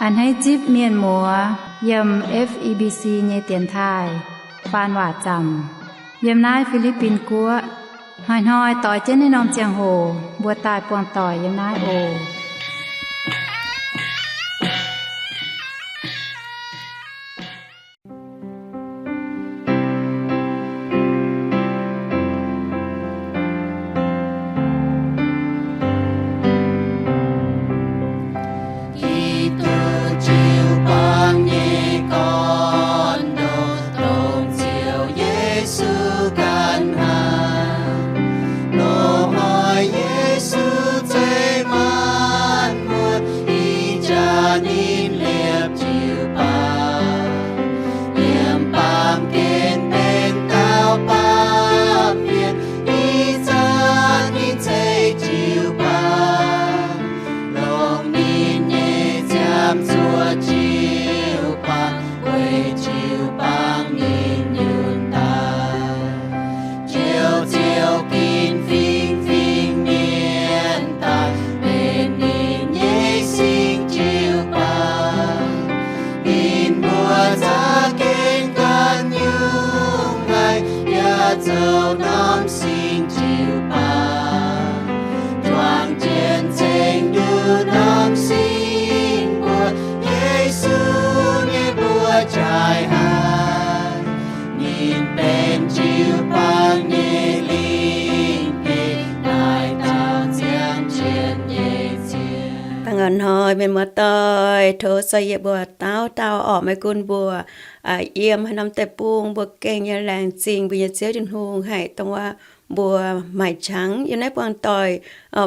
A'hneiv zipv mienh muoz yiem F E B C nyei dienx taaih faan waac zaamc yiem naaiv Fi^li^bin Guoqv. Hnoi-hnoi doix jienv naaiv norm ziangh hoc mbuo daaih buangh doic yiem naaiv oc. Giduc, jiu-baang nyei gorn-ndoqv, dongh Ziouv Yesu ganh hnangv. Loz-hnoi Yesu zeiz maanc muotc, ih jaax ninh liepc jiu-baang. Yiem baamh gen benx dauh baamh mienh, ih zanc ninh zeiz jiu-baang. Longc ninh nyei nziaamv zuoqc jiu-baang, weic jiu-baang ninh yunh daaih. Njoux Ziouv ginv fingx-fingx mienh daaih, benx ninh nyei singx jiu-baang. Ninh mbuo za'gengh ganh nyungc haic, yaac zoux norm singx jiu-baang. Juangc jienv ceng nduqc norm singx mbuo, Yesu nyei mbuo jaaix haic. Ninh benx jiu-baang nyei lingh bieqc, daaih dauh ziangh jienv nyei Ziouv. Dangh a'hnoi mienh muoz-doic, tov se yie mbuo dauh dauh orqc, maiv gunv mbuo yiem haaix norm deic-bung, mbuo gengh nyei laengz zingh mbuo nyei Ziouv Tin-Hungh haic dongh waac mbuo maaih qangx yiem naaiv buangh doic.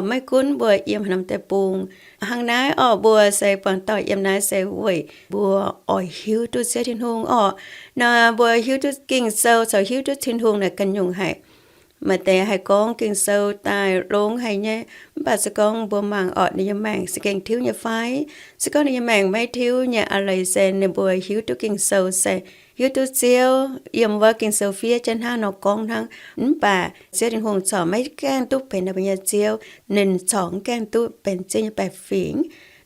Maiv gunv mbuo yiem haaix norm deic-bung, hnangv naaiv orqc, mbuo se buangh doic yiem naaiv se weic mbuo oix hiuv duqv Ziouv Tin-Hungh orqc. Nor mbuo hiuv duqv Ging-Sou caux hiuv duqv Tin-Hungh naaic ganh nyungc haic. Maaih deix haih gorngv Ging-Sou daaih longx haic nyei, mv baac se gorngv mbuo mangc orqc, ninh nyei maengc se gengh tiuv nyei fai? Se gorngv ninh nyei maengc maiv tiuv nyei aqv, leiz se ninh mbuo hiuv duqv Ging-Sou se hiuv duqv Ziouv. Yiem wuov Ging-Sou fiev jienv hnangv nor gorngv hnangv, mv baac Ziouv Tin-Hungh corc maiv gaengh duqv benx ninh mbuo nyei Ziouv. Ninh corc maiv gaengh duqv benx Ziouv nyei baeqc fingx.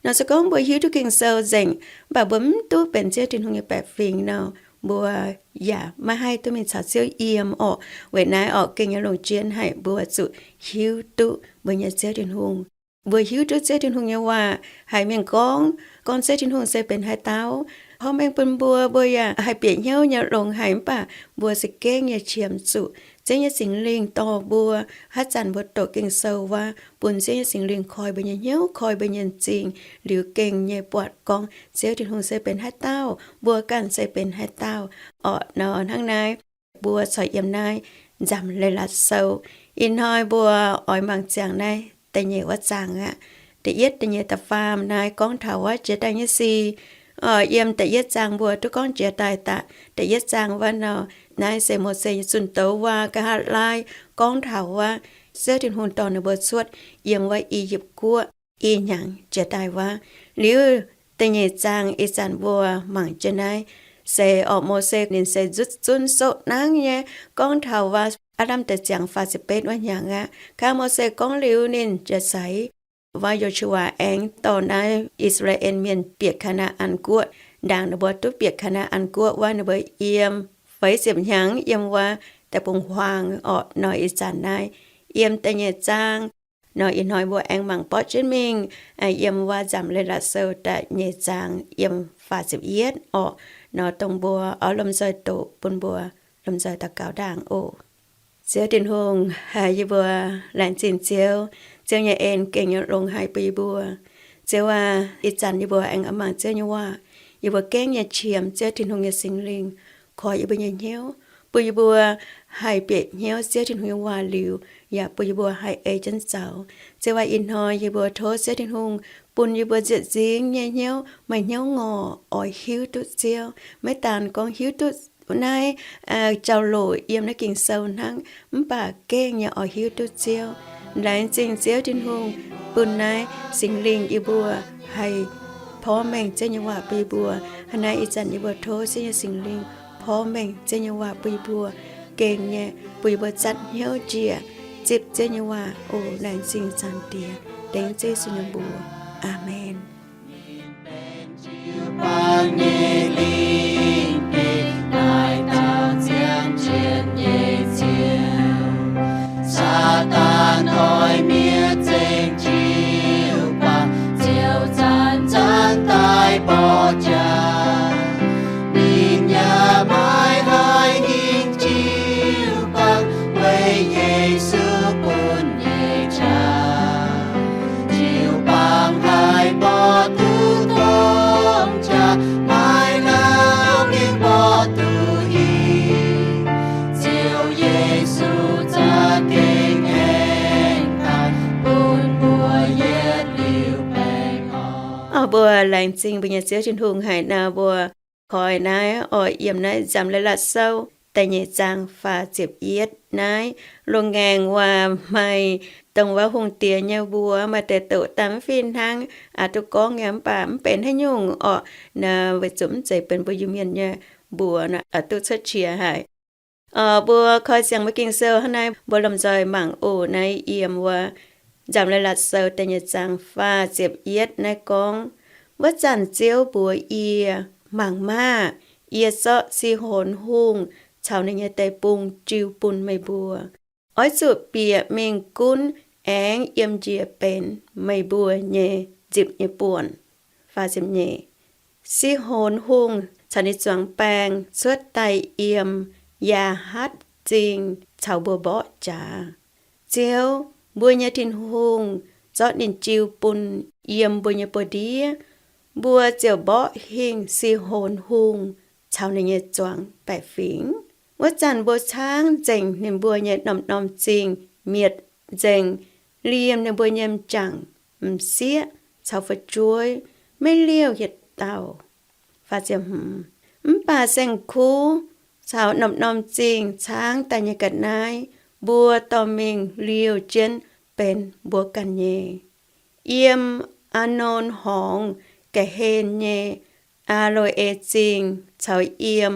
Nor se gorngv mbuo hiuv duqv Ging-Sou nzengc, mv baac mbuo mv duqv benx Ziouv Tin-Hungh nyei baeqc fingx nor, mbuo yaac maiv haih duqv mingh caux Ziouv yiem orqc. Weic naaiv orqc, gengh nyei longc jienv haic mbuo zuqc hiuv duqv mbuo nyei Ziouv Tin-Hungh. Mbuo hiuv duqv Ziouv Tin-Hungh nyei waac haiz mienh gorngv, gorngv Ziouv Tin-Hungh se benx haaix dauh, porv mengh bun mbuo, mbuo yaac haih bieqc hnyouv nyei longx haic, mv baac mbuo za'gengh nyei qiemx zuqc Ziouv nyei Singx Lingh dorh mbuo. Haaix zanc mbuo doqc Ging-Sou wuov, bun Ziouv nyei Singx Lingh koi mbuo nyei hnyouv, koi mbuo nyei m'zing, liuz gengh nyei buatc gorngv Ziouv Tin-Hungh se benx haaix dauh, mbuo ganh se benx haaix dauh orqc. Nor hnangv naaiv, mbuo corc yiem naaiv nzamc leiz-latc sou. Ih hnoi mbuo oix mangc ziangx naaiv da'nyeic wuov zaang aqv. Da'yietv, da'nyeic, da'faam naaiv gorngv taux wuov jiex daaih nyei sic. Yiem da'yietv zaang mbuo duqv gorngv jiex daaih daaih. Da'yietv zaang wuov nor, naaiv se Mose nyei zunh douz waac, nqa'haav laai gorngv taux wuov Ziouv Tin-Hungh dorh ninh mbuo cuotv yiem wuov I^yipv Guoqv i hnyangx jiex daaih wuov. Liuz da'nyeic zaang ih zanc mbuo mangc jienv naaiv, se orqc, Mose ninh se nzutv zunv soqv nangv nyei, gorngv taux wuov aav lamh deix ziangx faah ziepc betv wuov hnyangx aqv. Kangv Mose gorngv liuz ninh jiex seix, wuov Yo^su^waa aengx dorh naaiv I^saa^laa^en Mienh bieqc Kaa^naa^an Guoqv. Ndaangc ninh mbuo duqv bieqc Kaa^naa^an Guoqv wuov, ninh mbuo yiem feix ziepc hnyangx yiem wuov deic-bung-huaang orqc. Nor ih zanc naaiv yiem da'nyeic zaang. Nor ih hnoi mbuo aengx mangc borqv jienv mingh yiem wuov nzamc leiz-latc sou da'nyeic zaang yiem faah ziepc yietv orqc. Nor dongh mbuo oix lomh nzoih doqc, bun mbuo lomh nzoih daux gaux ndaangc oc. Ziouv Tin-Hungh, yie mbuo laengz zingh Ziouv. Ziouv nyei en gengh nyei longx haic bun yie mbuo. Ziouv aac, ih zanc yie mbuo aengx oix mangc Ziouv nyei waac. Yie mbuo gengh nyei qiemx Ziouv Tin-Hungh nyei Singx Lingh koi yie mbuo nyei hnyouv, bun yie mbuo haih bieqc hnyouv Ziouv Tin-Hungh nyei waac liuz, yaac bun yie mbuo haih ei jienv zaux. Ziouv aac, ih hnoi yie mbuo tov Ziouv Tin-Hungh bun yie mbuo nzieqc nzingx nyei hnyouv, maaih hnyouv ngorc oix hiuv duqv Ziouv. Maiv daan gorngv hiuv duqv naaiv jauv-louc yiem naaiv Ging-Sou hnangv, mv baac gengh nyei oix hiuv duqv Ziouv. Laengz zingh Ziouv Tin-Hungh bun naaiv Singx Lingh yie mbuo haih porv mengh Ziouv nyei waac bun yie mbuo. Hnangv naaiv ih zanc yie mbuo tov Ziouv nyei Singx Lingh porv mengh Ziouv nyei waac bun yie mbuo, gengh nyei bun yie mbuo zatv hnyouv njiec zipv Ziouv nyei waac. O laengz zingh Zaangc Diex, dengv Ziouv Yesu nyei mbuox. Aamen. nyei lingh bieqc daaih dauh ziangh jienv nyei Ziouv. Saadaan doix miev zengx jiu-baang, ziouc zanc-zanc daaih mborqv jaax. Ninh yaac maiv haih hingh jiu-baang, weic Yesu bun nyei qaqv. Jiu-baang haih mborqv duqv domh qaqv, maiv lauh mingh mborqv duqv hingh. Ziouv Yesu za'gengh aengx daaih bun mbuo yietc liuz baengh orn. Orqc, mbuo laengz zingh mbuo nyei Ziouv Tin-Hungh haic nor, mbuo koi naaiv oix yiem naaiv Nzamc Leiz-Latc Sou da'nyeic zaang faah ziepc yietv naaiv. Lungh ngaengc waac maaih dongh wuov hungh diex nyei mbuox maaih deix doqc daaih mv fih hnangv, aqc duqv gorngv nyei, mv baac mv benx haaix nyungc orqc. Naaiv weic zuqc mv zeiz benx mbuo Iu-Mienh nyei mbuox, aqc duqv cuotv qiex haic. Orqc, mbuo koi ziangx mbuo Ging-Sou hnangv naaiv, mbuo lomh nzoih mangc oc. Naaiv yiem wuov Nzamc Leiz-Latc Sou da'nyeic zaang faah ziepc yietv naaiv gorngv, Wuov zanc Ziouv mbuox yie, Mangc maah! Yie zorqv Si^hon Hungh caux ninh nyei deic-bung jiu bun meih mbuo. Oix zuqc bieqc mingh gunv aengx yiem njiec benx meih mbuo nyei nzipc nyei buonc. Si^hon Hungh caux ninh zuangx baeng cuotv daaih yiem Yaahatc Zingh caux mbuo mborqv jaax. Ziouv, mbuo nyei Tin-Hungh, zorqv ninh jiu bun yiem mbuo nyei buoz-ndiev, mbuo ziouc mborqv hingh Si^hon Hungh caux ninh nyei zuangx baeqc fingx. Wuov zanc mbuo caangv nzengc ninh mbuo nyei norm-norm zingh mietc nzengc, liemh ninh mbuo nyei m'jangc, m'sieqv caux fu'jueiv, maiv liouh yietc dauh. Mv baac saeng-kuv caux norm-norm zingh caangv daaih nyei ga'naaiv, mbuo dorh mingh liouh jienv benx mbuo ganh nyei. Yiem Aa^nonc Horngz ga'hlen nyei Aa^lo^e Zingh caux yiem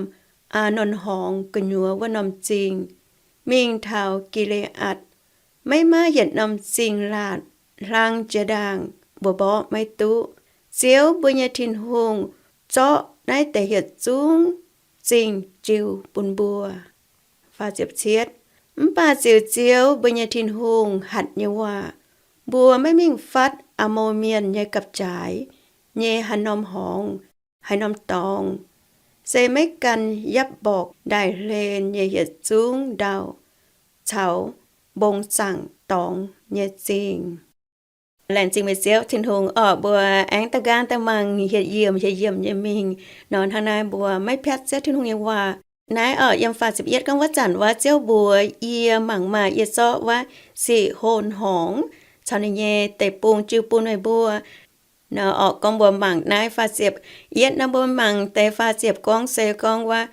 Aa^nonc Horngz gu'nyuoz wuov norm zingh, mingh taux Gi^le^atc, maiv maaih yietc norm zingh laatc hlang jiex ndaangc mbuo mborqv maiv duqv. Ziouv mbuo nyei Tin-Hungh zorqv naaiv deix yietc zungv zingh jiu bun mbuo. Mv baac ziux Ziouv mbuo nyei Tin-Hungh hatc nyei waac, mbuo maiv mingh fatv Aa^mo Mienh nyei gapv-jaaix nyei haaix norm horngz, haaix norm dorngx, se maiv gan Yapv^mborqc Ndaaih Hlen nyei yietc zungv ndau caux mbong zaangc dorngx nyei zingh. Laengz zingh meih Ziouv Tin-Hungh orqc. Mbuo aengx da'nqaang daaih mangc hietc yiemc hietc yiemc nyei mingh nor, hnangv naaiv mbuo maiv piatv Ziouv Tin-Hungh nyei waac. Naaiv orqc, yiem faah ziepc yietv gorngv, Wuov zanc wuov Ziouv mbuox yie, Mangc maah! Yie zorqv wuov Si^hon Horngz caux ninh nyei deic-bung jiu bun meih mbuo. Nor orqc, gorngv mbuo mangc naaiv faah ziepc yietv nor, mbuo mangc deix faah ziepc gorngv se gorngv wuov,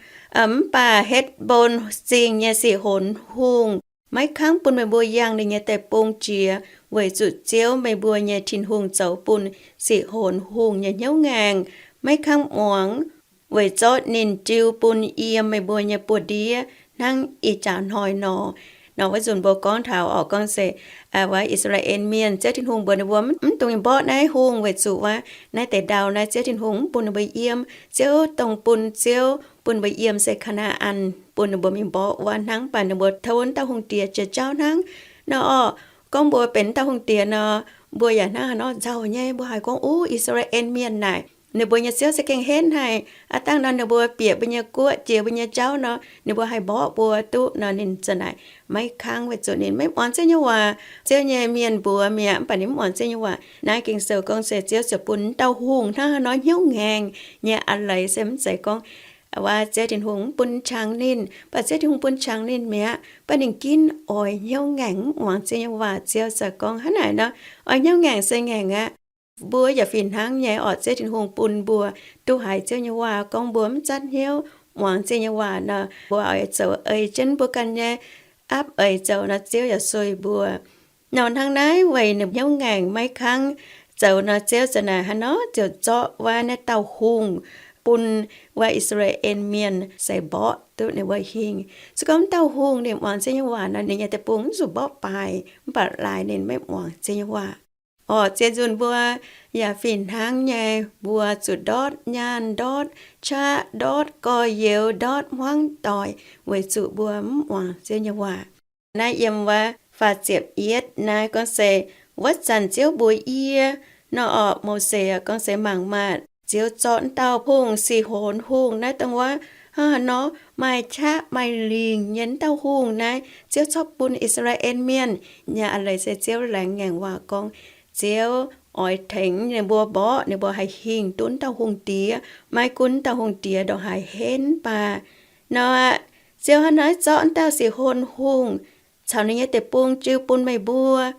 mv baac hetv mbong zingh nyei Si^hon Hungh maiv kangv bun meih mbuo yangh ninh nyei deic-bung jiex, weic zuqc Ziouv, meih mbuo nyei Tin-Hungh, zoux bun Si^hon Hungh nyei hnyouv ngaengc, maiv kangv muangx, weic zorqv ninh jiu bun yiem meih mbuo nyei buoz-ndiev hnangv ih jaax hnoi nor. Nor wuov nzunc mbuo gorngv taux orqc, gorngv se wuov I^saa^laa^en Mienh, Ziouv Tin-Hungh mbuox ninh mbuo mv dungx mingh mborqv naaiv hungh, weic zuqc wuov naaiv deix ndau naaiv Ziouv Tin-Hungh mv bun ninh mbuo yiem. Ziouv dongh bun, Ziouv bun mbuo yiem se Kaa^naa^an, bun ninh mbuo mingh mborqv wuov hnangv, mv baac ninh mbuo tov wuov dauh hungh diex jiex jauv hnangv. Nor orqc, gorngv mbuo benx dauh hungh diex nor, mbuo yaac hnangv haaix nor nzauh nyei. Mbuo haiz gorngv, Uv, I^saa^laa^en Mienh naaic, ninh mbuo nyei Ziouv se gengh henv haic. Aav dangh nor ninh mbuo bieqc mbuo nyei guoqv, jiex mbuo nyei jauv nor, ninh mbuo haih mborqv mbuo duqv nor, ninh za'naaic maiv kangv, weic zuqc ninh maiv muangx Ziouv nyei waac. Ziouv nyei mienh mbuox mi'aqv, mv baac ninh mv muangx Ziouv nyei waac. Naaiv Ging-Sou gorngv se Ziouv ziouc bun dauh hungh hnangv haaix nor hnyouv ngaengc nyei a'leiz, se mv zeiz gorngv wuov Ziouv Tin-Hungh mv bun qangx ninh, mv baac Ziouv Tin-Hungh bun qangx ninh mi'aqv, mv baac ninh ginv oix hnyouv ngaengc mv muangx Ziouv nyei waac. Ziouv ziouc gorngv hnangv naaic nor, oix hnyouv ngaengc se ngaengc aqv. Mbuo yaac fih hnangv nyei orqc, Ziouv Tin-Hungh bun mbuo duqv haiz Ziouv nyei waac, gorngv mbuo mv zatv hnyouv muangx Ziouv nyei waac nor, mbuo oix zoux ei jienv mbuo ganh nyei aapv eix zoux nor, Ziouv yaac sueih mbuo. Nor hnangv naaiv weic ninh hnyouv ngaengc maiv kangv zoux nor, Ziouv za'naaic hnangv nor ziouc zorqv wuov naaiv dauh hungh bun wuov I^saa^laa^en Mienh se mborqv duqv ninh mbuo hingh. Se gorngv dauh hungh ninh muangx Ziouv nyei waac nor, ninh nyei deic-bung mv zuqc mborqv baaix, mv baac laaix ninh maiv muangx Ziouv nyei waac. Orqc, zien nzunc mbuo yaac fih hnangv nyei, mbuo zuqc ndortv nyaanh, ndortv qaqv, ndortv gorx-youz, ndortv hmuangv doic, weic zuqc mbuo mv muangx Ziouv nyei waac. Naaiv yiem wuov faah ziepc yietv naaiv gorngv se, wuov zanc Ziouv mbuox yie, nor orqc, Mose gorngv se mangc maah! Ziouv zorqv dauh hungh, Sihon Hungh naaiv, dongh wuov hnangv haaix nor maaih qaqv maaih lingc nyei dauh hungh naaiv, Ziouv corc bun I^saa^laa^en Mienh. Yaac a'leiz se Ziouv laengz ngaengc waac gorngv, Ziouv oix tengx ninh mbuo mborqv ninh mbuo haih hingh duqv dauh hungh diex. Maiv gunv dauh hungh diex ndongc haaix henv baac nor, Ziouv hnangv naaiv zorqv dauh Sihon Hungh caux ninh nyei deic-bung jiu bun meih mbuo.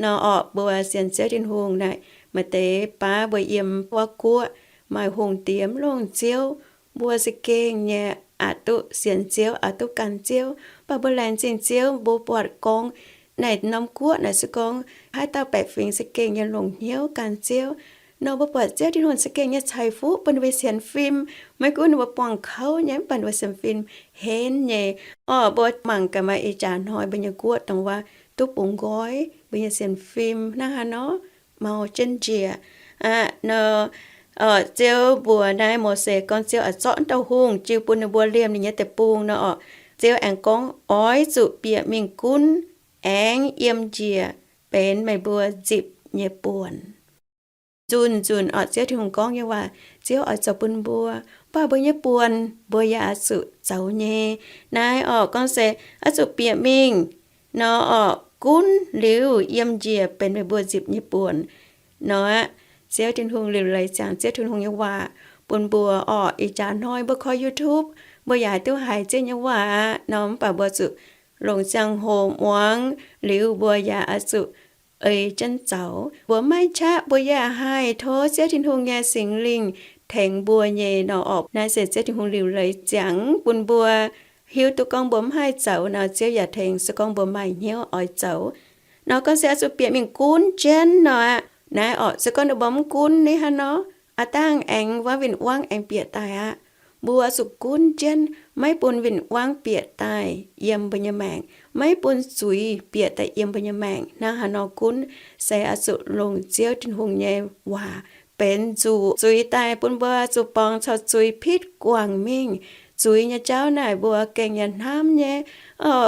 Nor orqc, mbuo sienx Ziouv Tin-Hungh naaic, maaih deix baav mbuo yiem wuov guoqv maaih hungh diex mv longh Ziouv, mbuo za'gengh nyei aqc duqv sienx Ziouv, aqc duqv gan Ziouv. Mv baac mbuo laengz zingh Ziouv, mbuo buatc gorngv naaic norm guoqv naaic se gorngv haaix dauh baeqc fingx za'gengh nyei longc hnyouv gan Ziouv. Nor mbuo buatc Ziouv Tin-Hungh za'gengh nyei ceix fuqv bun ninh mbuo sienx fim. Maiv gunv ninh mbuo buangh kouv nyei, mv baac ninh mbuo sienx fim henv nyei. Orqc, mbuo mangc gaax maaih ih jaax hnoi mbuo nyei guoqv dongh wuov duqv bungx nqoi, mbuo nyei sienx fim hnangv haaix nor mau jienv njiec aqv. Nor orqc, Ziouv mbuox naaiv Mose gorngv Ziouv oix zorqv dauh hungh jiu bun ninh mbuo liemh ninh nyei deic-bung nor orqc, Ziouv aengx gorngv, Oix zuqc bieqc mingh gunv, aengx yiem njiec benx meih mbuo nzipc nyei buonc. Nzunc nzunc orqc, Ziouv Tin-Hungh gorngv nyei waac Ziouv oix zoux bun mbuo, mv baac mbuo nyei buonc mbuo yaac oix zuqc zoux nyei. Naaiv orqc, gorngv se oix zuqc bieqc mingh nor orqc, gunv liuz yiem njiec benx meih mbuo nzipc nyei buonc nor aqv. Ziouv Tin-Hungh liuc leiz ziangx Ziouv Tin-Hungh nyei waac bun mbuo orqc. Ih jaax hnoi mbuo koi YouTube, mbuo yaac duqv haiz Ziouv nyei waac aqv nor, mv baac mbuo zuqc longc ziangh hoc muangx liuz mbuo yaac oix zuqc ei jienv zoux. Mbuo maiv qaqv mbuo yaac haih tov Ziouv Tin-Hungh nyei Singx Lingh tengx mbuo nyei nor orqc. Naaiv se Ziouv Tin-Hungh liuc leiz ziangx bun mbuo hiuv duqv gorngv mbuo mv haih zoux nor, Ziouv yaac tengx se gorngv mbuo maaih hnyouv oix zoux. Nor gorngv se oix zuqc bieqc mingh gunv jienv nor aqv. Naaiv orqc, se gorngv ninh mbuo mv gunv ni hnangv nor, aav dangh aengx wuov win-wangv aengx bieqc daaih aqv. Mbuo zuqc gunv jienv, maiv bun win-wangv bieqc daaih yiem mbuo nyei maengc, maiv bun zuiz bieqc daaih yiem mbuo nyei maengc. Hnangv haaix nor gunv? Se oix zuqc longc Ziouv Tin-Hungh nyei waac benx nzuqc zuiz daaih bun mbuo zuqc borngz caux zuiz pitv guangc mingh. Zuiz nyei jauv naaic mbuo gengh yaac hnamv nyei.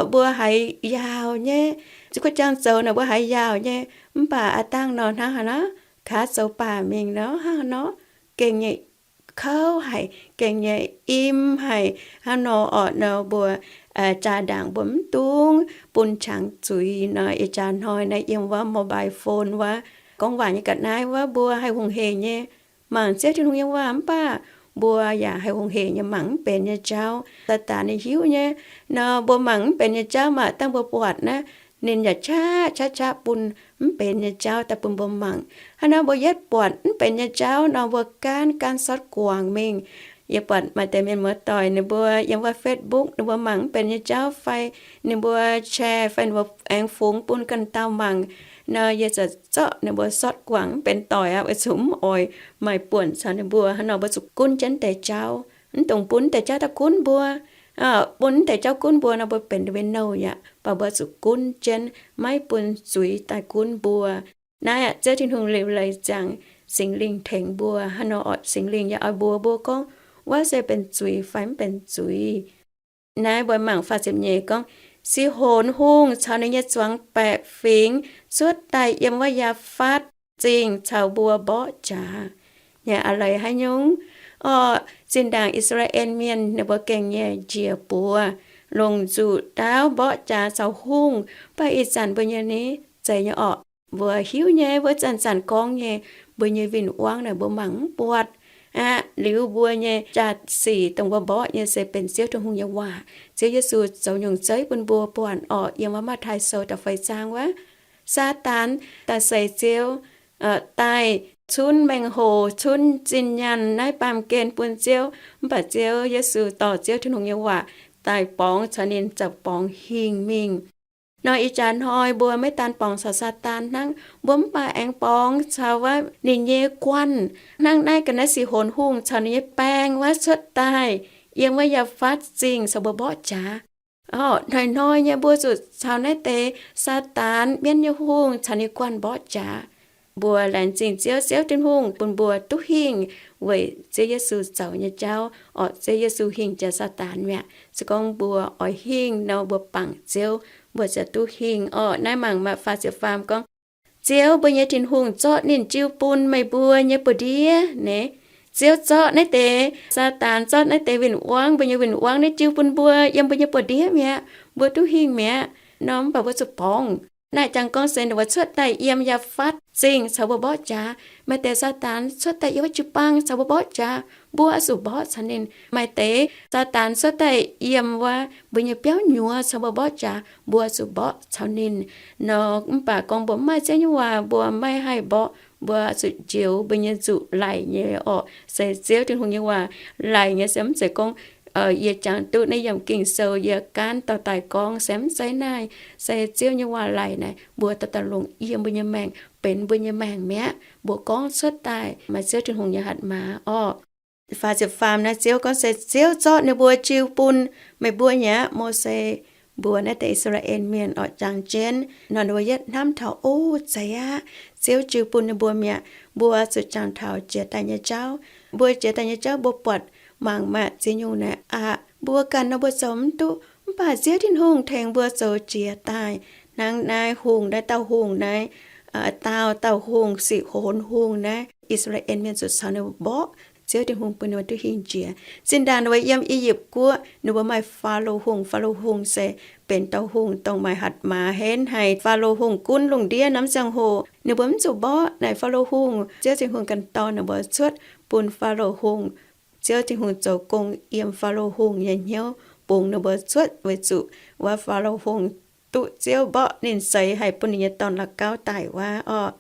Mbuo haiz yaauc nyei. Ziouv kuv jangx zoux naaic mbuo haiz yaauc nyei. Mv baac aav dangh nor hnangv haaix nor, kaav zoux baac mingh nor hnangv haaix nor, gengh nyei kouv haic, gengh nyei im haic. Hnangv nor orqc, nor mbuo jaa-ndaangc mbuo mv dungx bun qangx zuiz nor. Ih jaax hnoi naaiv yiem wuov mobile phone wuov gorngv waac nyei ga'naaiv wuov mbuo haih hungh hec nyei mangc Ziouv Tin-Hungh nyei waac, mv baac mbuo yaac haih hungh hec nyei mangc mv benx nyei jauv. Saadaan ninh hiuv nyei. Nor mbuo mangc mv benx nyei jauv maaih dangh mbuo buatc naaiv, ninh yaac qaqv qaqv qaqv bun mv benx nyei jauv daaih bun mbuo mangc. Hnangv nor mbuo yietv buatc mv benx nyei jauv nor, mbuo gaanv gaanv sortv guangc mingh. Yie buatc maaih deix mienh muoz-doic ninh mbuo yiem wuov Facebook ninh mbuo mangc mv benx nyei jauv fai ninh mbuo share fai ninh mbuo aengx fungx bun ganh dauh mangc nor, yie ziouc zorqv ninh mbuo sortv guangc mv benx doic aqv, weic zuqc mv oix maaih buonc caux ninh mbuo. Hnangv nor mbuo zuqc gunv jienv deix jauv. Mv dungx bun deix jauv daaih gunv mbuo. Bun deix jauv gunv mbuo nor, mbuo benx ndau-mienh nouh yaac, mv baac mbuo zuqc gunv jienv, maiv bun zuiz daaih gunv mbuo. Naaiv aqv, Ziouv Tin-Hungh liuc leiz ziangx Singx Lingh tengx mbuo. Hnangv nor orqc, Singx Lingh yaac oix mbuox mbuo gorngv wuov se benx zuiz fai mv benx zuiz. Naaiv mbuo mangc faah ziepc nyeic gorngv, Sihon Hungh caux ninh nyei zuangx baeqc fingx cuotv daaih yiem wuov Yaafat Zingh caux mbuo mborqv jaax. Yaac a'leiz haaix nyungc? Orqc, zinh ndaangc I^saa^laa^en Mienh ninh mbuo gengh nyei njiec buoz longc nzuqc ndaauv mborqv jaax caux hungh. Mv baac ih zanc mbuo nyei ni, zeiz nyei orqc. Mbuo hiuv nyei, mbuo zanc-zanc gorngv nyei, mbuo nyei win-wangv naaic mbuo mangc mv buatc aqv. Liuz mbuo nyei jaa-sic dongh mbuo mborqv nyei se benx Ziouv Tin-Hungh nyei waac. Ziouv Yesu zoux nyungc zeiv bun mbuo buatc orqc, yiem wuov Matv^taai Sou da'feix zaang wuov, Saadaan daaih seix Ziouv, daaih cunv mengh hoc, cunv zinh nyaanh naaiv baamh gen bun Ziouv. Mv baac Ziouv Yesu dorh Ziouv Tin-Hungh nyei waac daaih borngz caux ninh, zoux borngz hingh mingh. Nor ih jaax hnoi mbuo maiv daan borngz caux Saadaan hnangv, mbuo mv baac aengx borngz caux wuov ninh nyei guanh. Hnangv naaiv ga'naaiv Sihon Hungh caux ninh nyei baeng wuov cuotv daaih yiem wuov Yaafat Zingh caux mbuo mborqv jaax. Orqc, hnoi-hnoi nyei mbuo zuqc caux naaiv deix Saadaan, mienv nyei hungh, caux ninh guanh mborqv jaax. Mbuo laengz zingh Ziouv, Ziouv Tin-Hungh bun mbuo duqv hingh weic Ziouv Yesu zoux nyei jauv, orqc, Ziouv Yesu hingh jiex Saadaan mi'aqv. Se gorngv mbuo oix hingh nor, mbuo bangc Ziouv, mbuo ziouc duqv hingh orqc. Naaiv mangc maaih faah ziepc faam gorngv, Ziouv mbuo nyei Tin-Hungh zorqv ninh jiu bun meih mbuo nyei buoz-ndiev naaic. Ziouv zorqv naaiv deix, Saadaan zorqv naaiv deix win-wangv, mbuo nyei win-wangv naaiv jiu bun mbuo yiem mbuo nyei buoz-ndiev mi'aqv. Mbuo duqv hingh mi'aqv nor, mv baac mbuo zuqc borngz. Naaiv jangx gorngv se ninh mbuo cuotv daaih yiem Yaafat Zingh caux mbuo mborqv jaax. Maaih deix Saadaan cuotv daaih yiem wuov jiu-baang caux mbuo mborqv jaax, mbuo oix zuqc mborqv caux ninh. Maaih deix Saadaan cuotv daaih yiem wuov mbuo nyei biauv nyuoz caux mbuo mborqv jaax, mbuo zuqc mborqv caux ninh. Nor mv baac gorngv mbuo mv maaih Ziouv nyei waac, mbuo maiv haih mborqv, mbuo zuqc njoux mbuo nyei nzuqc laic nyei orqc. Se Ziouv Tin-Hungh nyei waac laic nyei, se mv zeiz gorngv yie jangx duqv naaiv yiem Ging-Sou yie gaanv dorh daaih gorngv, se mv zeiz naaiv. Se Ziouv nyei waac laic naaic, mbuo dorh daaih longc yiem mbuo nyei maengc, benx mbuo nyei maengc mi'aqv. Mbuo gorngv cuotv daaih maaih Ziouv Tin-Hungh nyei hatc maaz orqc. Faah ziepc faam naaiv Ziouv gorngv se, Ziouv zorqv ninh mbuo jiu bun meih mbuo nyei aqv. Mose mbuox naaiv deix I^saa^laa^en Mienh orqc, jangx jienv nor, ninh mbuo yietv hnamv taux, O, zeiz aqv, Ziouv jiu bun ninh mbuo mi'aqv. Mbuo zuqc jangx taux jiex daaih nyei jauv. Mbuo jiex daaih nyei jauv mbuo buatc mangc maah, ziex nyungc naaic aqv, mbuo ganh nor mbuo zoux mv duqv, mv baac Ziouv Tin-Hungh tengx mbuo zoux jiex daaih. Hnangv naaiv hungh, naaiv dauh hungh naaiv, daauh dauh hungh, siqv honx hungh naaiv, I^saa^laa^en Mienh zuqc caux ninh mbuo mborqv. Ziouv Tin-Hungh bun ninh mbuo duqv hingh jiex. Zinh ndaangc ninh mbuo yiem I^yipv Guoqv, ninh mbuo maaih Faalo Hungh. Faalo Hungh se benx dauh hungh dongh maaih hatc maaz henv haic. Faalo Hungh gunv lungh ndiev norm ziangh hoc, ninh mbuo mv zuqc mborqv. Naaic Faalo Hungh, Ziouv Tin-Hungh ganh dorh ninh mbuo cuotv bun Faalo Hungh. Ziouv Tin-Hungh zoux gong yiem Faalo Hungh nyei hnyouv bungx ninh mbuo cuotv, weic zuqc wuov Faalo Hungh duqv Ziouv mborqv ninh seix, haih bun ninh nyei dorn-la'gauv daic wuov orqc.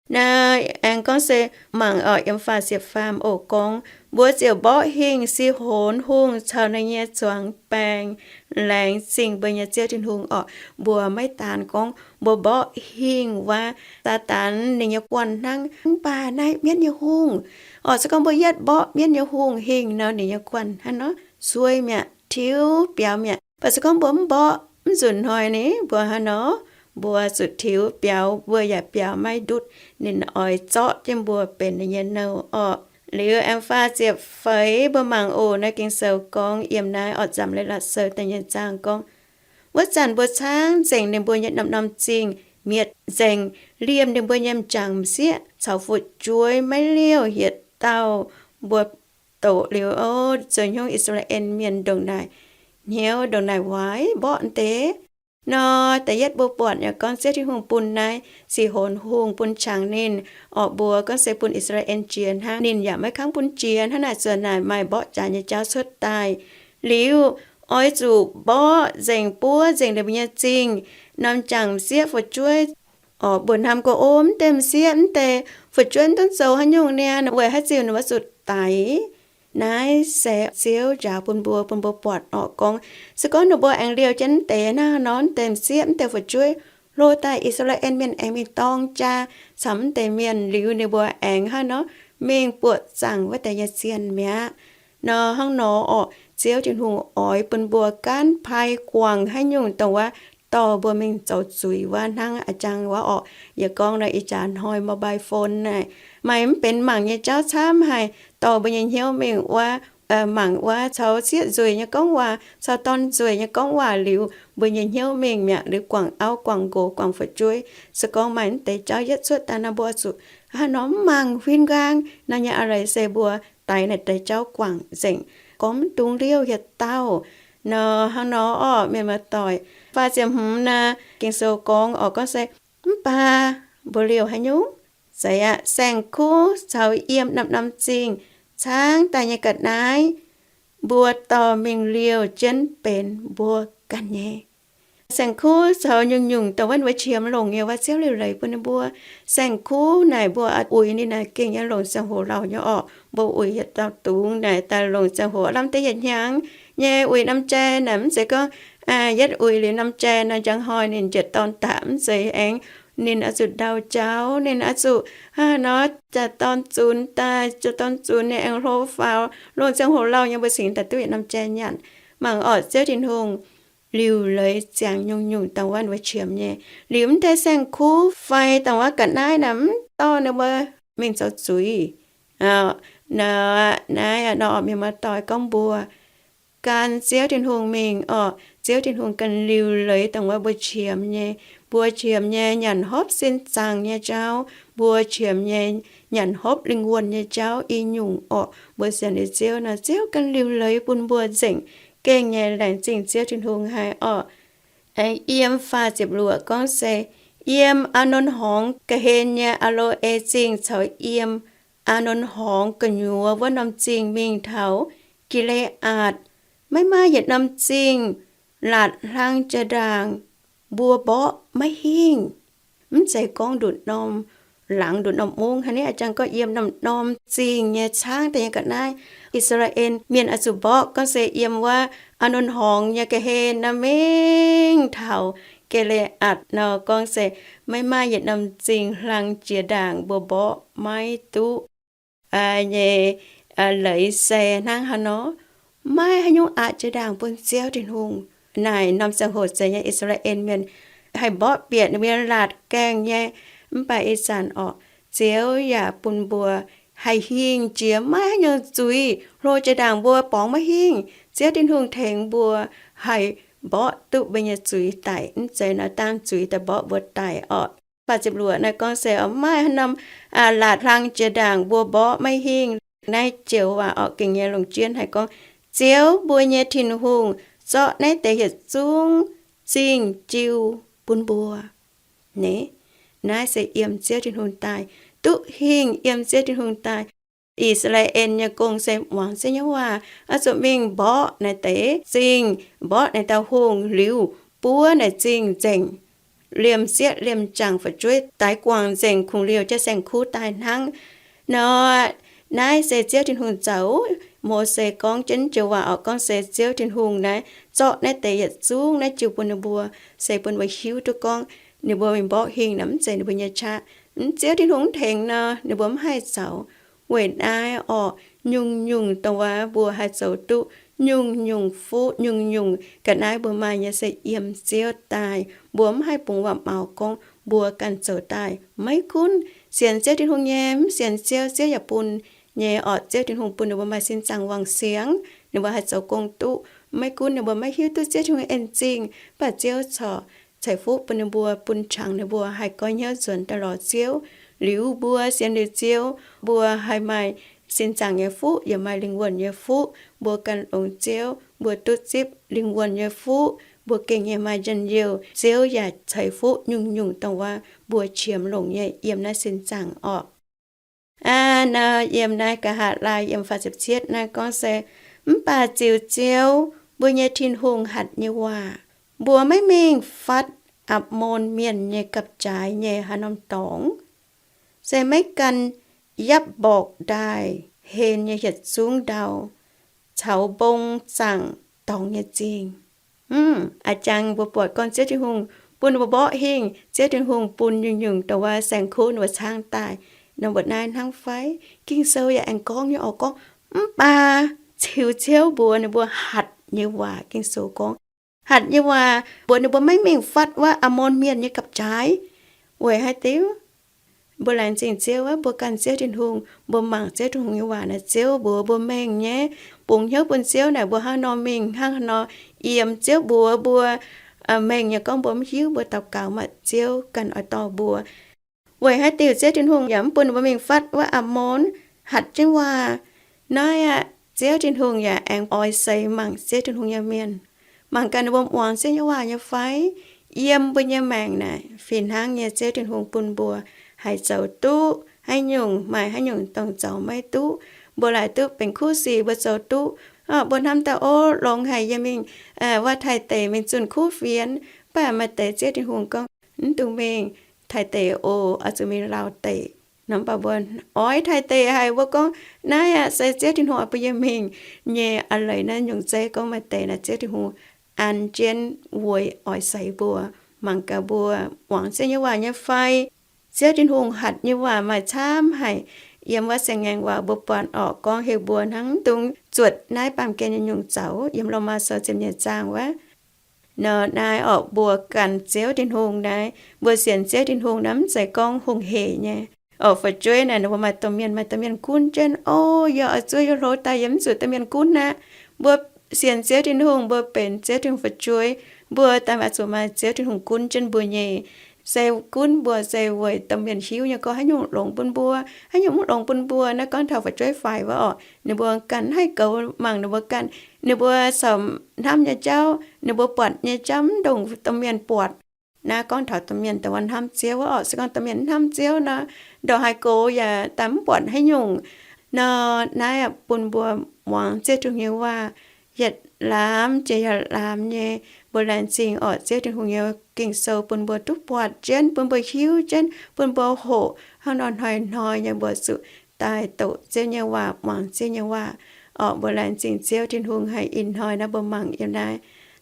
Naaiv aengx gorngv se, mangc orqc, yiem faah ziepc faam oc gorngv, Mbuo ziouc mborqv hingh Sixonx Hungh caux ninh nyei zuangx baeng, laengz zingh mbuo nyei Ziouv Tin-Hungh orqc. Mbuo maiv daan gorngv mbuo mborqv hingh wuov Saadaan ninh nyei guanh hnangv, mv baac naaiv mienv nyei hungh orqc. Se gorngv mbuo yietv mborqv mienv nyei hungh hingh nor, ninh nyei guanh hnangv nor suei mi'aqv, tiux biaux mi'aqv. Mv baac se gorngv mbuo mv mborqv, mv nzunc hnoi ni mbuo hnangv nor, mbuo zuqc tiux biaux, mbuo yaac biaux maiv ndutv. Ninh oix zorqv jienv mbuo benx ninh nyei nouh orqc. Liuz aengx faah ziepc feix mbuo mangc oc. Naaiv Ging-Sou gorngv yiem naaiv orqc, Nzamc Leiz-Latc Sou da'nyeic zaang gorngv, Wuov zanc mbuo caangv nzengc ninh mbuo nyei norm-norm zingh, mietc nzengc, liemh ninh mbuo nyei m'jangc m'sieqv caux fu'jueiv, maiv liouh yietc dauh mbuo doqc liuz. O, zoux hnyouv I^saa^laa^en Mienh ndongc naaic hnyouv, ndongc naaic waaic mborqv deix nor. Da'yietv mbuo buatc yaac gorngv Ziouv Tin-Hungh bun naaiv Sixonx Hungh bun qangx ninh orqc. Mbuo gorngv se bun I^saa^laa^en jiex hnangv, ninh yaac maiv kangv bun jiex hnangv. Naaic zuoqc naaic maaih mborqv jaax nyei jauv cuotv daaih. Liuz oix zuqc mborqv nzengc buov nzengc ninh mbuo nyei zingh, norm m'jangc m'sieqv fu'jueiv orqc. Mbuo hnamv gorngv, O, mv deix m'sieqv mv deix fu'jueiv mv duqv zoux haaix nyungc niaa, weic haaix diuc ninh mbuo zuqc daix? Naaiv se Ziouv njaaux bun mbuo, bun mbuo buatc orqc gorngv, se gorngv ninh mbuo aengx liouh jienv mv deix hnangv nor, mv deix m'sieqv mv deix fu'jueiv hlo daaih, I^saa^laa^en Mienh aengx mingh dorng jaa caux mv deix mienh liuz, ninh mbuo aengx hnangv nor mingh buoqc zaangc wuov deix nyei zienh mi'aqv. Nor hnangv nor orqc, Ziouv Tin-Hungh oix bun mbuo gaanv pai guangc haaix nyungc dongh wuov dorh mbuo mingh zoux zuiz wuov, hnangv a'jang wuov orqc. Yie gorngv nor, ih jaax hnoi mobile phone naaic maaih mv benx mangc nyei jauv camv haic, dorh mbuo nyei hnyouv mingh wuov, mangc wuov caux sieqv nzueic nyei gorngv waac, caux dorn nzueic nyei gorngv waac liuz, mbuo nyei hnyouv mingh mi'aqv, liuz guangc auv guangc nqox guangc fu'jueiv. Se gorngv maaih mv deix jauv yietv cuotv daaih nor, mbuo zuqc hnangv nor mv mangc huin nqaang nor nyei. A'leiz se mbuo daix naaic deix jauv guangc nzengc, gorngv mv dungx liouh yietc dauh. Nor hnangv nor orqc, mienh muoz-doic, faah ziepc hmz naaic Ging-Sou gorngv orqc, gorngv se, mv baac mbuo liouh haaix nyungc? Zeiz aqv. Saeng-kuv caux yiem norm-norm zingh caangv daaih nyei ga'naaiv, mbuo dorh mingh liouh jienv benx mbuo ganh nyei. Saeng-kuv caux nyungc-nyungc dongh wuov mbuo qiemx longc nyei wuov, Ziouv liuc leiz bun ninh mbuo. Saeng-kuv naaic mbuo uix ninh naaic gengh nyei longc ziangh hoc lauh nyei orqc. Mbuo uix yietc dauh dungz naaic daaih longc ziangh hoc, lamh deix yietc hnyangx nyei uix norm jai naaic, mv zeiz gorngv yietv uix liuz norm jai nor njang hnoi ninh njiec dorn daaih, mv zeiz. Aengx ninh oix zuqc ndau jauv, ninh oix zuqc hnangv nor jaa dorn zunx daaih, jaa dorn zunx ninh aengx hlo faaux, longc ziangh hoc lauh nyei mbuo cingx daaih duqv yietc norm jai nyanc. Mangc orqc, Ziouv Tin-Hungh liuc leiz ziangx nyungc-nyungc dongh wuov mbuo qiemx nyei. Liuz mv deix saeng-kuv fai dongh wuov ga'naaiv naaic mv dorh ninh mbuo mingh zoux zuiz. Naaiv nor mienh muoz-doic, gorngv mbuo gan Ziouv Tin-Hungh mingh orqc, Ziouv Tin-Hungh ganh liuc leiz dongh wuov mbuo qiemx nyei. Mbuo qiemx nyei nyanc hopv sin zaangc nyei jauv, mbuo qiemx nyei nyanc hopv lingh wuonh nyei jauv i nyungc orqc. Mbuo sienx liuz Ziouv nor, Ziouv ganh liuc leiz bun mbuo nzengc. Gengh nyei laengz zingh Ziouv Tin-Hungh haic orqc. Aengx yiem faah ziepc luoqc gorngv se, yiem Aa^nonc Horngz ga'hlen nyei Aa^lo^e Zingh caux yiem Aa^nonc Horngz gu'nyuoz wuov norm zingh mingh taux Gi^le^aatc, maiv maaih yietc norm zingh laatc hlang jiex ndaangc mbuo mborqv maiv hingh. Mv zeiz gorngv nduqc norm laangz nduqc norm mungv hnangv, a'jangx gorngv yiem norm-norm zingh nyei caangv daaih nyei ga'naaiv. I^saa^laa^en Mienh oix zuqc mborqv gorngv se yiem wuov Aa^nonc Horngz nyei ga'hlen nor mingh taux Gi^le^aatc nor gorngv se maiv maaih yietc norm zingh hlang jiex ndaangc mbuo mborqv maiv duqv nyei leiz se hnangv haaix nor, maiv haaix nyungc aqc jiex ndaangc bun Ziouv Tin-Hungh. Naaic norm ziangh hoc zeiz nyei I^saa^laa^en Mienh haih mborqv bieqc ninh mbuo nyei laatc gaengh nyei. Mv baac ih zanc orqc, Ziouv yaac bun mbuo haih hingh jiex maiv haaix nyungc zuiz hlo jiex ndaangc mbuo borngz maiv hingh. Ziouv Tin-Hungh tengx mbuo haih mborqv duqv mbuo nyei zuiz daic. Mv zeiz naaiv dangh zuiz daaih mborqv mbuo daic orqc. Faah ziepc luoqc naaiv gorngv se maiv haaix norm laatc hlang jiex ndaangc mbuo mborqv maiv hingh. Naaiv joux waac orqc, gengh nyei longc jienv haih gorngv Ziouv mbuo nyei Tin-Hungh zorqv naaiv deix yietc zungv zingh jiu bun mbuo. Naaiv se yiem Ziouv Tin-Hungh daaih, duqv hingh yiem Ziouv Tin-Hungh daaih. I^saa^laa^en nyei gong se muangx Ziouv nyei waac, oix zuqc mingh mborqv naaiv deix zingh, mborqv naaiv dauh hungh liuz, buov naaiv zingh nzengc, liemh sieqv liemh jangc fu'jueiv daix guangc nzengc, kungx liouh jienv saeng-kuv daaih hnangv. Nor, naaiv se Ziouv Tin-Hungh zoux. Mose gorngv jienv joux waac orqc, gorngv se Ziouv Tin-Hungh naaiv zorqv naaiv deix yietc zungv naaiv jiu bun ninh mbuo, se bun mbuo hiuv duqv gorngv ninh mbuo mingh mborqv hingh naaic mv zeiz ninh mbuo nyei qaqv. Mv, Ziouv Tin-Hungh mv tengx nor, ninh mbuo mv haih zoux. Weic naaiv orqc, nyungc-nyungc dongh wuov mbuo haih zoux duqv nyungc-nyungc fuqv, nyungc-nyungc ga'naaiv mbuo maaih nyei se yiem Ziouv daaih. Mbuo mv haih bungx waac-maux gorngv mbuo ganh zoux daaih. Maiv gunv sienx Ziouv Tin-Hungh nyei, mv sienx Ziouv, Ziouv yaac bun nyei orqc. Ziouv Tin-Hungh bun ninh mbuo maaih sin zaangc wangc siangx, ninh mbuo haih zoux gong duqv. Maiv gunv ninh mbuo maiv hiuv duqv Ziouv Tin-Hungh en zingh, mv baac Ziouv corc ceix fuqv bun ninh mbuo, bun qangx ninh mbuo haih goiv hnyouv nzuonx daaih lorz Ziouv. Liuz mbuo sienx liuz Ziouv, mbuo haih maaih sin zaangc nyei fuqv, yaac maaih lingh wuonh nyei fuqv. Mbuo ganh longx Ziouv, mbuo duqv zipv lingh wuonh nyei fuqv, mbuo gengh nyei maaih njien-youh. Ziouv yaac ceix fuqv nyungc-nyungc dongh wuov mbuo qiemx longc nyei yiem naaiv sin zaangc orqc. Aa, nor yiem naaiv nqa'haav laai yiem faah ziepc cietv naaiv gorngv se, mv baac ziux Ziouv, mbuo nyei Tin-Hungh hatc nyei waac, mbuo maiv mingh fatv Aamon Mienh nyei gapv-jaaix nyei haaix norm dorngx, se maiv gan Yapv-mborqc Ndaaih hlen nyei yietc zungv ndau caux mbong zaangc dorngx nyei zingh. Aa, jangx mbuo buatc gorngv Ziouv Tin-Hungh bun mbuo mborqv hingh, Ziouv Tin-Hungh bun nyungc-nyungc dongh wuov saeng-kuv ninh mbuo caangv daaih. Nor mbuo naaiv hnangv fai? Ging-Sou yaac aengx gorngv nyei orqc, gorngv, mv baac ziux Ziouv mbuox ninh mbuo hatc nyei waac. Ging-Sou gorngv, hatc nyei waac mbuox ninh mbuo maiv mingh fatv wuov Aamon Mienh nyei gapv-jaaix. Weic haaix diuc? Mbuo laengz zingh Ziouv wuov, mbuo ganh Ziouv Tin-Hungh, mbuo mangc Ziouv Tin-Hungh nyei waac naaic, Ziouv mbuox mbuo mengh nyei. Bungx hnyouv bun Ziouv naaic, mbuo hnangv nor mingh, hnangv nor yiem. Ziouv mbuox mbuo mengh nyei, gorngv mbuo mv hiuv, mbuo daux gaux maah, Ziouv ganh oix dorh mbuo. Weic haaix diuc Ziouv Tin-Hungh yaac mv bun mbuo mingh fatv wuov Aamon? Hatc jienv waac. Naaiv aqv, Ziouv Tin-Hungh yaac aengx oix seix mangc Ziouv Tin-Hungh nyei mienh, mangc gaax ninh mbuo muangx Ziouv nyei waac nyei fai. Yiem mbuo nyei maengc naaic, fih hnangv nyei Ziouv Tin-Hungh bun mbuo haih zoux duqv haaix nyungc maaih haaix nyungc dongh zoux maiv duqv. Mbuo laaic duqv benx kuv sic mbuo zoux duqv. Mbuo hnamv daaih, ov, longx haic, yie mingh wuov Taiv deic mingh zunh kuv fienx. Mv baac maaih deix Ziouv Tin-Hungh gorngv, mv dungx mingh Taiv deic oc, oix zuqc mingh Laauv deic. Nor mv baac mbuo oix Taiv deic haic, mbuo gorngv, naaiv aqv se Ziouv Tin-Hungh oix bun yie mingh nyei a'leiz. Naaiv nyungc zeiv gorngv maaih deix naaic Ziouv Tin-Hungh an jienv weic oix seix mbuo. Mangc gaax mbuo muangx Ziouv nyei waac nyei fai. Ziouv Tin-Hungh hatc nyei waac maaih camv haic. Yiem wuov Siang-Ngaengc waac mbuo buatc orqc, gorngv heuc mbuo hnangv mv dungx zuotc naaiv baamh gen nyei nyungc zaux. Yiem Lomaa Sou ziepc nyeic zaang wuov. Nor naaiv orqc, mbuo ganh Ziouv Tin-Hungh naaiv, mbuo sienx Ziouv Tin-Hungh naaiv mv zeiz gorngv hungh hec nyei. Orqc, fu'jueiv naaic ninh mbuo maaih domh mienh, maaih domh mienh gunv jienv, O, yie oix zuov yie hlo daaih yie mv zuqc domh mienh gunv aqv. Mbuo sienx Ziouv Tin-Hungh, mbuo benx Ziouv Tin-Hungh fu'jueiv, mbuo daaih oix zuqc maaih Ziouv Tin-Hungh gunv jienv mbuo nyei. Se gunv mbuo se weic domh mienh hiuv nyei gorngv haaix nyungc longx bun mbuo, haaix nyungc mv longx bun mbuo. Naaiv gorngv taux fu'jueiv faix wuov orqc, ninh mbuo ganh haih goux mangc ninh mbuo ganh, ninh mbuo corc hnamv nyei jauv, ninh mbuo buatc nyei jauv mv ndongc domh mienh buatc. Naaiv gorngv taux domh mienh dongh wuov hnamv Ziouv wuov orqc. Se gorngv domh mienh hnamv Ziouv nor, ndongc haaix gox yaac daaih mv buatc haaix nyungc nor. Naaiv bun mbuo muangx Ziouv Tin-Hungh nyei waac, yietc laamz jiex yietc laamz nyei. Mbuo laengz zingh orqc, Ziouv Tin-Hungh nyei Ging-Sou bun mbuo duqv buatc jienv, bun mbuo hiuv jienv, bun mbuo hoqc hnangv nor, hnoi-hnoi nyei mbuo zuqc daaih doqc Ziouv nyei waac, muangx Ziouv nyei waac. Orqc, mbuo laengz zingh Ziouv Tin-Hungh haic. Ih hnoi naaiv mbuo mangc yiem naaiv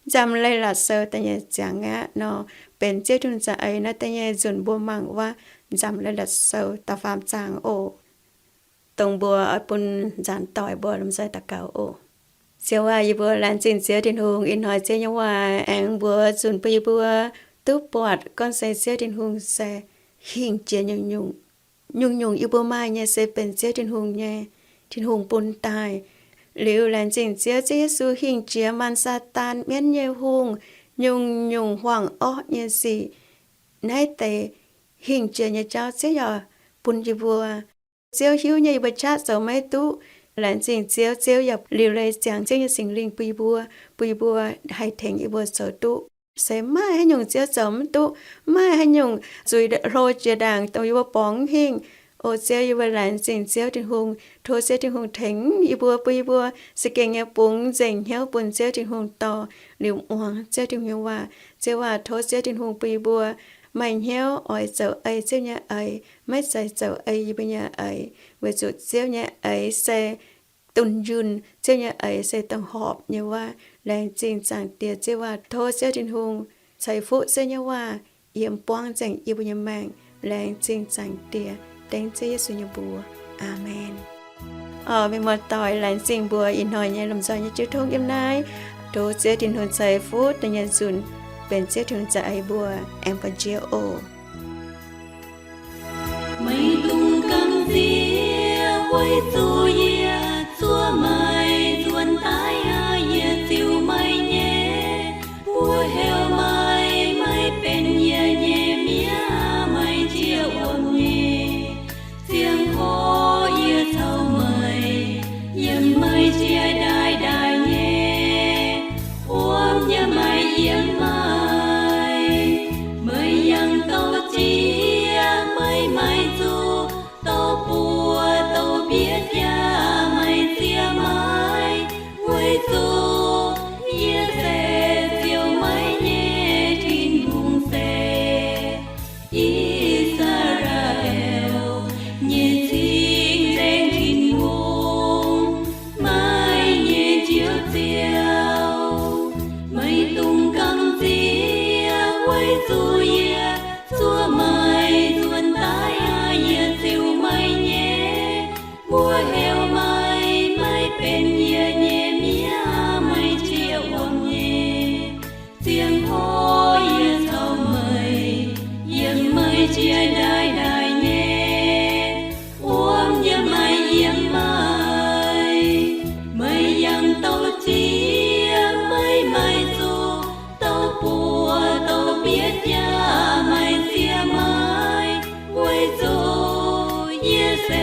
Nzamc Leiz-Latc Sou da'nyeic ziangx aqv nor, benx Ziouv Tin-Hungh za'eix naaiv da'nyeic nzunc mbuo mangc wuov Nzamc Leiz-Latc Sou da'faam zaang oc. Dongh mbuo oix bun nzaanx doic mbuo lomh nzoih daux gaux oc. Ziouv aac, yie mbuo laengz zingh Ziouv Tin-Hungh ih hnoi Ziouv nyei waac aengx mbuox zunh bun yie mbuo duqv buatc gorngv se Ziouv Tin-Hungh se hingh jiex nyungc-nyungc. Nyungc-nyungc yie mbuo maaih nyei se benx Ziouv Tin-Hungh nyei, Tin-Hungh bun daaih. Liuz laengz zingh Ziouv, Ziouv Yesu hingh jiex maanh Saadaan, mienv nyei hungh, nyungc-nyungc huaang-orqv nyei sic. Naaiv deix hingh jiex nyei jauv Ziouv yaac bun yie mbuo. Ziouv hiuv nyei yie mbuo qaqv zoux maiv duqv. Laengz zingh Ziouv, Ziouv yaac liuc leiz ziangx Ziouv nyei Singx Lingh bun yie mbuo, bun yie mbuo haih tengx yie mbuo zoux duqv. Se maaih haaix nyungc Ziouv zoux mv duqv, maaih haaix nyungc zuiz hlo jiex ndaangc dongh yie mbuo borngz mv hingh. O Ziouv, yie mbuo laengz zingh Ziouv Tin-Hungh, tov Ziouv Tin-Hungh tengx yie mbuo, bun yie mbuo za'gengh nyei bungx nzengc hnyouv bun Ziouv Tin-Hungh dorh liuz muangx Ziouv Tin-Hungh nyei waac. Ziouv aac, tov Ziouv Tin-Hungh bun yie mbuo maaih hnyouv oix zoux ei Ziouv nyei eix, maiv zeiz zoux ei yie mbuo nyei eix, weic zuqc Ziouv nyei eix se dunh yunh, Ziouv nyei eix se dongh horpc nyei wuov. Laengz zingh Zaangc Diex Ziouv aac, tov Ziouv Tin-Hungh ceix fuqv Ziouv nyei waac yiem buangv nzengc yie mbuo nyei maengc. Laengz zingh Zaangc Diex, dengv Ziouv Yesu nyei mbuox. Aamen. Orqc, mienh muoz-doic, laengz zingh mbuo ih hnoi nyei lomh nzoih nyei jiu tong yiem naaiv. Tov Ziouv Tin-Hungh ceix fuqv da'nyeic nzunc benx Ziouv Tin-Hungh za'eix mbuo aengx buangh jiex oc. Meih dungx gamh nziex weic zuqc yie zuov meih nzuonx daaih aqv, yie ziux meih nyei. Mbuo heuc meih, meih benx yie nyei mienh, meih jiex wuom nyei. Ziangh hoc yie caux meih yiem meih jiex ndaaih ndaaih nyei, wuom nyei meih yiem meih. Meih yangh douh jiex, meih maiv zuqc douh buoz douh mbiex jaax meih ziex maaiz, weic zuqc yie se ziux meih nyei Tin-Hungh se I^saa^laa^en nyei Cing-Nzengc Tin-Hungh, meih nyei Njoux Ziouv. Meih dungx gamh nziex weic zuqc yie zuov meih nzuonx daaih aqv, yie ziux meih nyei. Mbuo heuc meih, meih benx yie nyei mienh, meih jiex wuom nyei. Ziangh hoc yie caux meih yiem meih jiex ndaaih ndaaih nyei, wuom nyei meih yiem meih. Meih yangh douh jiex, meih maiv zuqc douh buoz douh mbiex jaax meih ziex maaiz, weic zuqc yie se